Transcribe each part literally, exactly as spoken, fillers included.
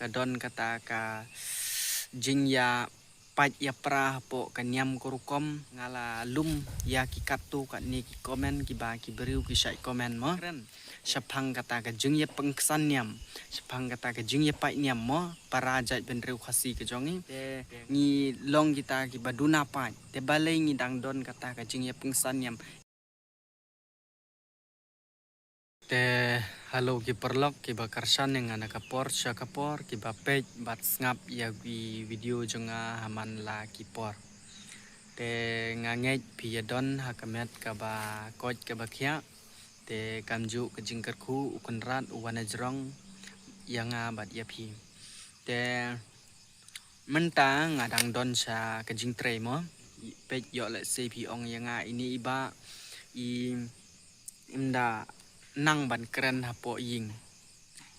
Ka don kata ka jingïapait ïapra hapoh ka niam ka rukom. Nga la lum ïa ki katto katne ki comment kiba ki briew ki shait comment mo. Kren shaphang kata ka jingïapynksan niam, shaphang kata ka jingïapait niam mo, para jaitbynriew Khasi ka jong ngi. Te ngi long kita kiba duna pait, te balei ngi dang don kata ka jingïapynksan niam. Te hello ki paralok kiba kyrshan ïa nga na ka por sha ka por, kiba peit bad sngap ïa ki video jong nga ha man la ki por. Te nga ngeit phi ïa don ha ka met kaba koit kaba khiah. Te kumjuh ka jingkyrkhu u Kynrad u wan na jrong ïa nga bad ïa phi. Te mynta nga dang don sha ka jingtrei mo. Peit, ïoh lehse phi ong ïa nga, ine i bah i ym da nang ban kren hapoh ïing,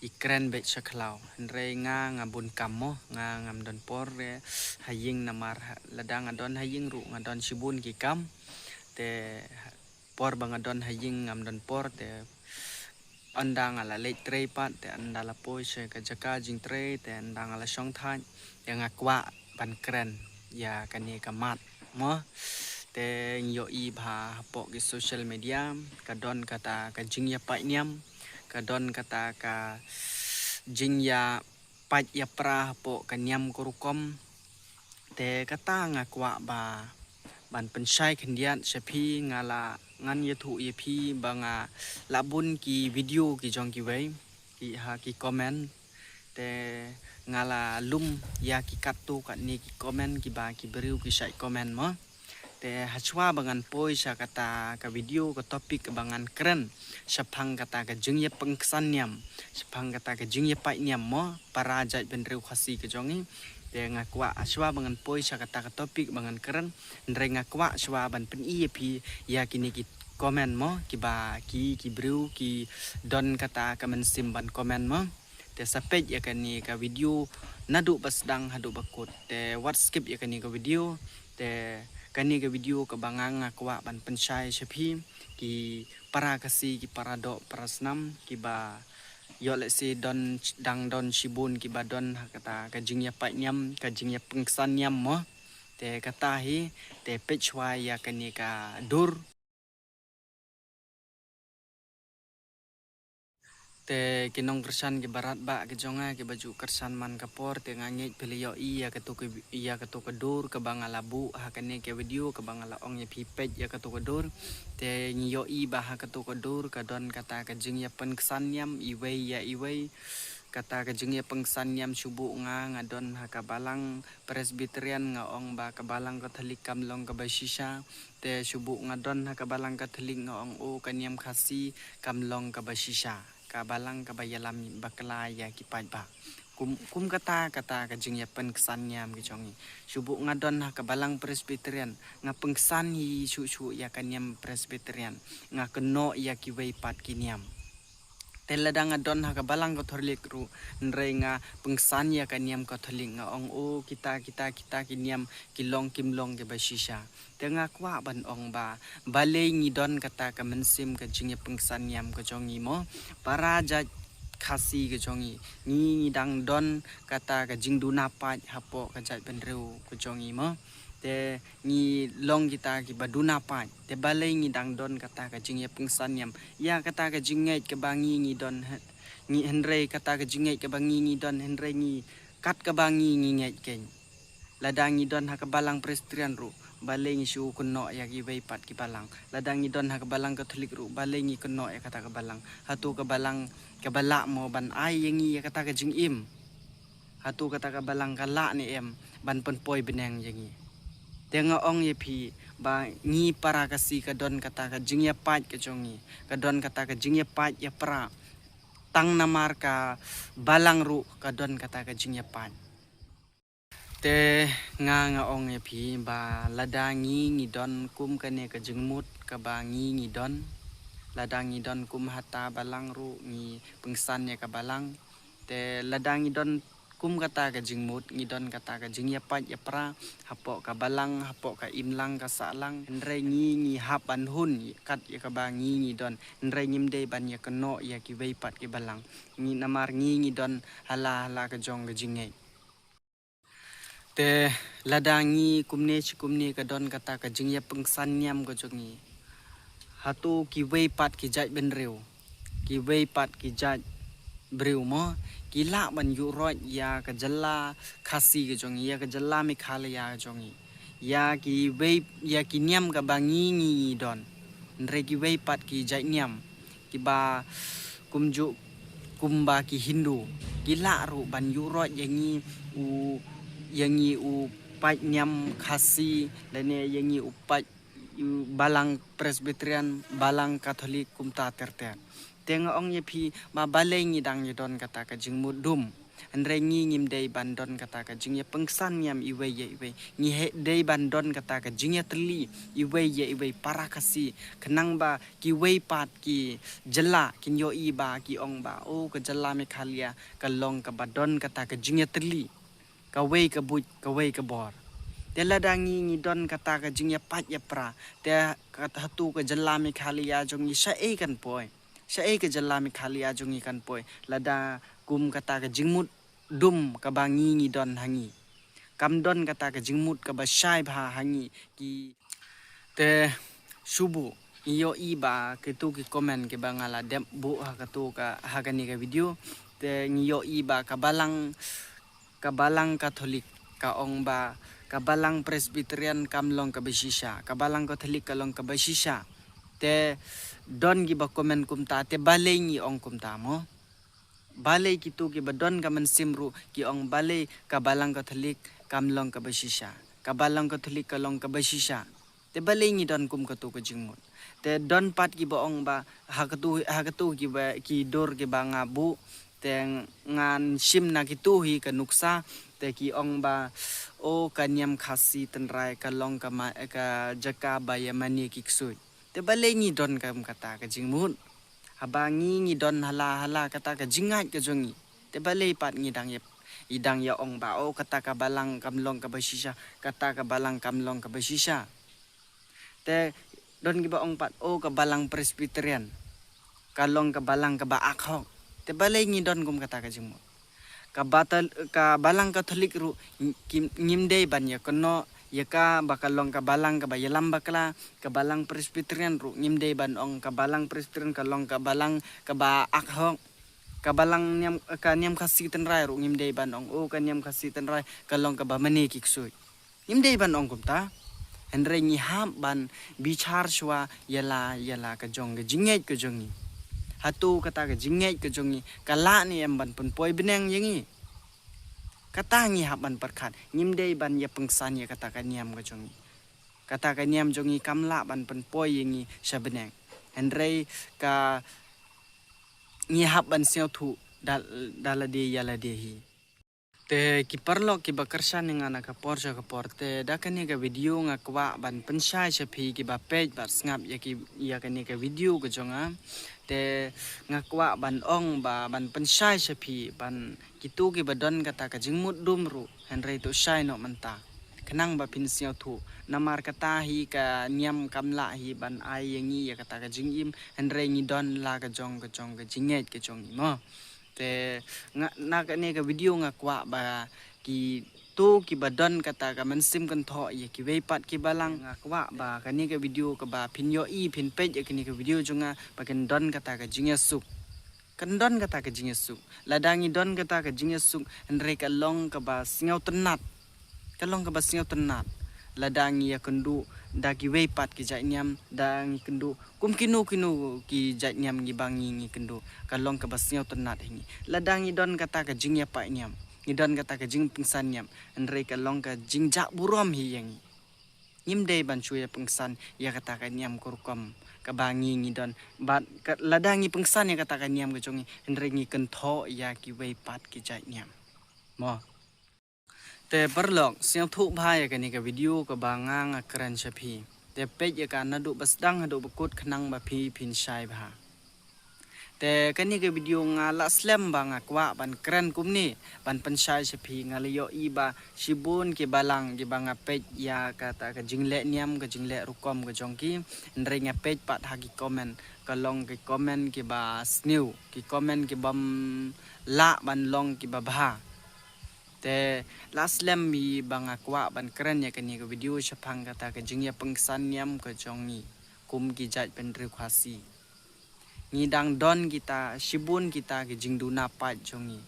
i kren beit sha khlaw. Hynrei nga nga bun kam mo, nga ngam don por re ha ïing namar ha, lada nga don ha ïing ruh nga don shibun ki kam. Te por ba nga don ha ïing ngam don por, te ynda nga la leit trei pat, te ynda la poi sha ka jaka jingtrei, te ynda nga la shong thait, te nga kwah ban kren ïa kane ka mat mo. Te ngi ïohi ba hapoh ki social media ka don kata ka jingïapait niam, ka don kata ka jingïa pait ïapra hapoh ka niam ka rukom. Te kata nga kwah ba ban pynshai khyndiat sha phi. Nga la, ngan ïathuh ïa phi ba nga la bun ki video ki jong kiwei ki ha ki comment. Te nga la lum ïa ki katto katne ki comment kiba ki briew ki shait comment mo. Te hashwa ba ngan poi sha kata ka video, ka topic ba ngan kren shaphang kata ka jingïapynksan niam, shaphang kata ka jingïapait niam mo, para jaitbynriew Khasi ka jong ngi. Te nga kwah hashwa ba ngan poi sha kata ka topic ba ngan kren, hynrei nga kwah hashwa ban pyni ïa phi ïa kine ki comment mo, kiba ki, ki briew ki don kata ka mynsiem ban comment mo. Te sa peit ïa kane ka video naduh ba sdang haduh ba kut. Te wat skip ïa kane ka video. Te kane ka video kaba nga nga kwah ban pynshai sha phi, ki para Khasi, ki para doh para snam, kiba ïoh lehse don, dang don shibun kiba don ha kata ka jingïapait niam, ka jingïapynksan niam mo. Te kata hi, te peit shwa ïa kane ka dur. Te ki nongkyrshan kiba radbah ki jong nga kiba ju kyrshan man ka por, te nga ngeit phi la ïohi ïa kato ka, ïa kato ka dur kaba nga la buh ha kane ka video, kaba nga la ong ïa phi peit ïa kato ka dur. Te ngi ïohi ba ha kato ka dur ka don kata ka jingïapynksan niam iwei ïa iwei. Kata ka jingïapynksan niam, shu buh nga nga don ha ka balang Presbyterian, nga ong ba ka balang Katholik kam long kaba shisha. Te shu buh nga don ha ka balang Katholik, nga ong, o, ka niam Khasi kam long kaba shisha, ka balang kaba ïalam bakla ïa ki paidbah. Kum, kum kata, kata ka jingïapynksan niam ki jong ngi. Shu buh nga don ha ka balang Presbyterian, nga pynksan hi shuh shuh ïa ka niam Presbyterian, nga kynnoh ïa kiwei pat ki niam. Te lada nga don ha ka balang Katholik ruh, hynrei nga pynksan ïa ka niam Katholik, nga ong, o, kita, kita, kita ki niam ki long kim long kiba shisha. Te nga kwah ban ong ba balei ngi don kata ka mynsiem ka jingïapynksan niam ka jong ngi mo, para jait Khasi ka jong ngi. Ngi, ngi dang don kata ka jingduna pait hapoh ka jaitbynriew ka jong ngi mo. Te ngi long kita kiba duna pait. Te balei ngi dang don kata ka jingïapynksan niam? Ïa kata ka jingngeit kaba ngi ngi don, he, ngi, hynrei kata ka jingngeit kaba ngi ngi don, hynrei ngi, kat kaba ngi ngi ngeit keiñ. Lada ngi don ha ka balang Presbyterian ruh, balei ngi shu kynnoh ïa kiwei pat ki balang? Lada ngi don ha ka balang Katholik ruh, balei ngi kynnoh ïa kata ka balang? Hato ka balang kaba lah mo ban ai ïa ngi ïa kata ka jingim? Hato kata ka balang ka lah ne em ban pynpoi bneng ïa ngi? Te nga ong ïa phi ba ngi para Khasi ka don kata ka jingïapait ka jong ngi, ka don kata ka jingïapait ïapra. Tang namar ka balang ruh ka don kata ka jingïapait. Te nga, nga ong ïa phi ba lada ngi ngi don kum kane ka jingmut kaba ngi ngi don, lada ngi don kum hata balang ruh ngi pynksan ïa ka balang. Te lada ngi don Kum kata ka jingmut ngi don kata ka jingïapait ïapra hapoh ka balang, hapoh ka imlang ka sahlang. Hynrei ngi ngi hap ban hun kat ïa kaba ngi ngi don. Hynrei ngim dei ban ïakynnoh ïa kiwei pat ki balang. Ngi namar ngi ngi don hala hala ka jong ka jingngeit. Te lada ngi kumne shi kumne ka don kata ka jingïapyngsan niam ka jong ngi. Hato kiwei pat ki jait bynriew, kiwei pat ki jait briew mo, ki lah ban ïuhroit ïa ka jylla Khasi ka jong ngi, ïa ka jylla Meghalaya ka jong ngi, ïa kiwei, ïa ki niam kaba ngi ngi ngi don. Hynrei kiwei pat ki jait niam kiba kumjuh kumba ki Hindu, ki lah ruh ban ïuhroit ïa ngi u, ïa ngi u paid niam Khasi lane ïa ngi u paid, u balang Presbyterian, balang Katholik kumta ter ter. Te nga ong ïa phi ba balei ngi dang ïa don kata ka jingmut dum. Hynrei ngi ngim dei ban don kata ka jingïapyngsan niam iwei ïa iwei. Ngi heh dei ban don kata ka jingïatylli iwei ïa iwei para Khasi. Khnang ba kiwei pat ki jylla kin ïohi ba ki ong ba, o ka jylla Meghalaya ka long kaba don kata ka jingïatylli, kawei ka buit, kawei ka bor. Te lada ngi ngi don kata ka jingïapait ïapra, te kat hato ka jylla Meghalaya jong ngi shaei kan poi? Shaei ka jylla Meghalaya jong ngi kan poi lada kum kata ka jingmut dum kaba ngi ngi don ha ngi? Kam don kata ka jingmut kaba shai bha ha ngi ki. Te shubu ngi ïohi ba kitu ki comment kiba nga la dep buh ha katu ka, ha kane ka video. Te ngi ïohi ba ka balang, ka balang Katholik ka ong ba ka balang Presbyterian kam long kaba shisha, ka balang Katholik ka long kaba shisha. Te don kiba comment kumta, te balei ngi ong kumta mo? Balei kitu kiba don ka mynsiem ruh ki ong balei ka balang Katholik kam long kaba shisha, ka balang Katholik ka long kaba shisha? Te balei ngi don kum katu ka jingmut? Te don pat kiba ong ba ha katu, ha katu kiba ki dur kiba nga buh, te ngan shim na kitu hi ka nuksa, te ki ong ba, o ka niam Khasi tynrai ka long ka ma-, ka jaka ba ïa mane ki ksuid. Te balei ngi don kum kata ka jingmut? Haba ngi ngi don hala hala kata ka jingngeit ka jong ngi. Te balei pat ngi dang ïa, i dang ïa ong ba, o kata ka balang kam long kaba shisha, kata ka balang kam long kaba shisha. Te don kiba ong pat, o ka balang Presbyterian ka long ka balang kaba ak hok. Te balei ngi don kum kata ka jingmut? Ka batal-, ka balang Katholik ruh ng-, kim-, ngim dei ban ïakynnoh ïa ka ba ka long ka balang kaba ïalam bakla. Ka balang Presbyterian ruh ngim dei ban ong ka balang Presbyterian ka long ka balang kaba ak hok. Ka balang niam, ka niam Khasi tynrai ruh ngim dei ban ong, o ka niam Khasi tynrai ka long kaba mane ki ksuid. Ngim dei ban ong kumta. Hynrei ngi hap ban bichar shuwa ïa la, ïa la ka jong ka jingngeit ka jong ngi. Hato kata ka jingngeit ka jong ngi ka lah ne em ban pynpoi bneng ïa ngi? Kata ngi hap ban pyrkhat. Ngim dei ban ïapyngsan ïa kata ka niam ka jong ngi. Kata ka niam jong ngi kam lah ban pynpoi ïa ngi sha bneng. Hynrei ka ngi hap ban sngewthuh da, da lade ïa lade hi. Te ki paralok kiba kyrshan ïa nga na ka por sha ka por, te da kane ka video nga kwah ban pynshai sha phi kiba peit bad sngap ïa ki, ïa kane ka video ka jong nga. Te nga kwah ban ong ba ban pynshai sha phi ban kitu kiba don kata ka jingmut dum ruh, hynrei to shai noh mynta. Khnang ba phin sngewthuh, namar kata hi ka niam kam lah hi ban ai ïa ngi ïa kata ka jingim, hynrei ngi don la ka jong, ka jong ka jingngeit ka jong ngi mo. Te nga, na kane ka video nga kwah ba kitu kiba don kata ka mynsiem kynthoh ïa kiwei pat ki balang, nga kwah ba kane ka video kaba phin ïohi, phin peit ïa kane ka video jong nga ba kin don kata ka jingïasuk. Kan don kata ka jingïasuk. Lada ngi don kata ka jingïasuk, hynrei ka long kaba sngewtynnat. Ka long kaba sngewtynnat. Lada ngi ïakynduh da kiwei pat ki jait niam, da ngi kynduh kum kino kino ki jait niam ngi ba ngi, ngi kynduh, ka long kaba sngewtynnat hi ngi. Lada ngi don kata ka jingïapait niam, ngi don kata ka jingpyngsan niam, hynrei ka long ka jingjah burom hi ïa ngi. Ngim dei ban shu ïapyngsan ïa kata ka niam ka rukom kaba ngi, ngi don. Bad ka, lada ngi pyngsan ïa kata ka niam ka jong ngi, hynrei ngi kynthoh ïa kiwei pat ki jait niam mo. Te paralok, sngewthuh bha ïa kane ka video kaba nga, nga kren sha phi. Te peit ïa ka naduh ba sdang haduh ba kut khnang ba phi phin shai bha. Te kane ka video nga lah slem ba nga kwah ban kren kumne, ban pynshai sha phi. Nga la ïohi ba shibun ki balang kiba nga peit ïa kata ka jingleh niam, ka jingleh rukom ka jong ki, hynrei nga peit pat ha ki comment, ka long ki comment kiba sniew, ki comment kibym lah ban long kiba bha. Te lah slem hi ba nga kwah ban kren ïa kane ka video shaphang kata ka jingïapynksan niam ka jong ngi kum ki jait bynriew Khasi. Ngi dang don kita, shibun kita ki jingduna paid jong ngi.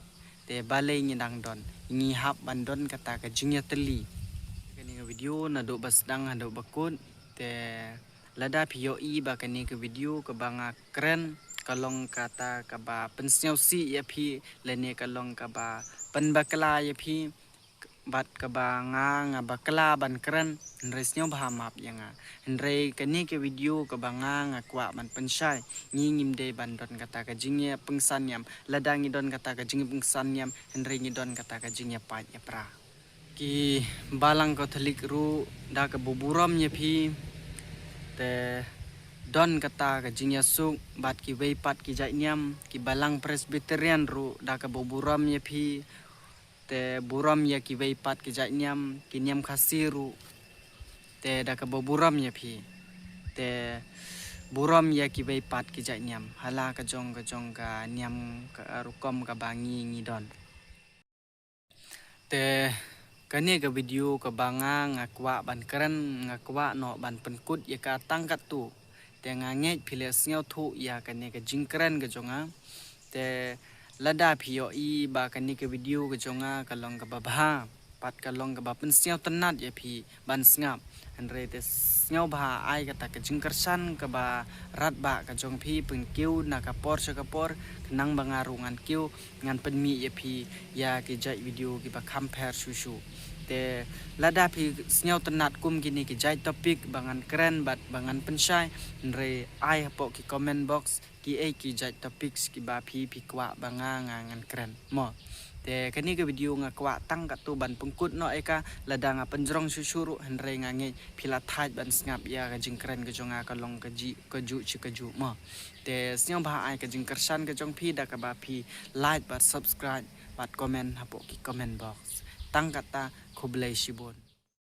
Te balei ngi dang don? Ngi hap ban don kata ka jingïatylli. Kane ka video naduh ba sdang haduh ba kut. Te lada phi ïohi ba kane ka video kaba nga kren ka long kata kaba pynsngewsih ïa phi, lane ka long kaba pynbakla ïa phi, bad kaba nga, nga bakla ban kren, hynrei sngewbha map ïa nga. Hynrei kane ka video kaba nga, nga kwah ban pynshai, ngi ngim dei ban don kata ka jingïapynksan niam. Lada ngi don kata ka jingïapynksan niam, hynrei ngi don kata ka jingïapait ïapra. Ki balang Katholik ruh da kaba burom ïa phi, te don kata ka jingïasuk bad kiwei pat ki jait niam. Ki balang Presbyterian ruh da kaba burom ïa phi, te burom ïa kiwei pat ki jait niam, ki niam Khasi ruh, te da kaba burom ïa phi, te burom ïa kiwei pat ki jait niam ha la ka jong, ka jong ka niam, ka rukom kaba ngi, ngi don. Te kane ka video kaba nga, nga kwah ban kren, nga kwah noh ban pynkut ïa ka tang katto. Te nga ngeit phi la sngewthuh ïa kane ka jingkren ka jong nga. Te lada phi ïohi ba kane ka video ka jong nga ka long kaba bha, pat ka long kaba pynsngewtynnat ïa phi ban sngap, hynrei te sngewbha ai kata ka jingkyrshan kaba radbah ka jong phi, pynkiew na ka por sha ka por, khnang ba nga ruh ngan kiew, ngan pynmih ïa phi ïa ki jait video kiba kham pher shuh shuh. Te lada phi sngewtynnat kum kine ki jait topic ba ngan kren bad ba ngan pynshai, hynrei ai hapoh ki comment box kiei ki jait topics kiba phi, phi kwah ba nga, nga ngan kren mo. Te kane ka video nga kwah tang katto ban pynkut noh ïa ka, lada nga pynjrong shuh shuh ruh, hynrei nga ngeit phi la thait ban sngap ïa ka jingkren ka jong nga ka long ka jih, ka juh shi ka juh mo. Te sngewbha ai ka jingkyrshan ka jong phi da kaba phi like bad subscribe bad comment hapoh ki comment box. Tang katta, khublei shibun.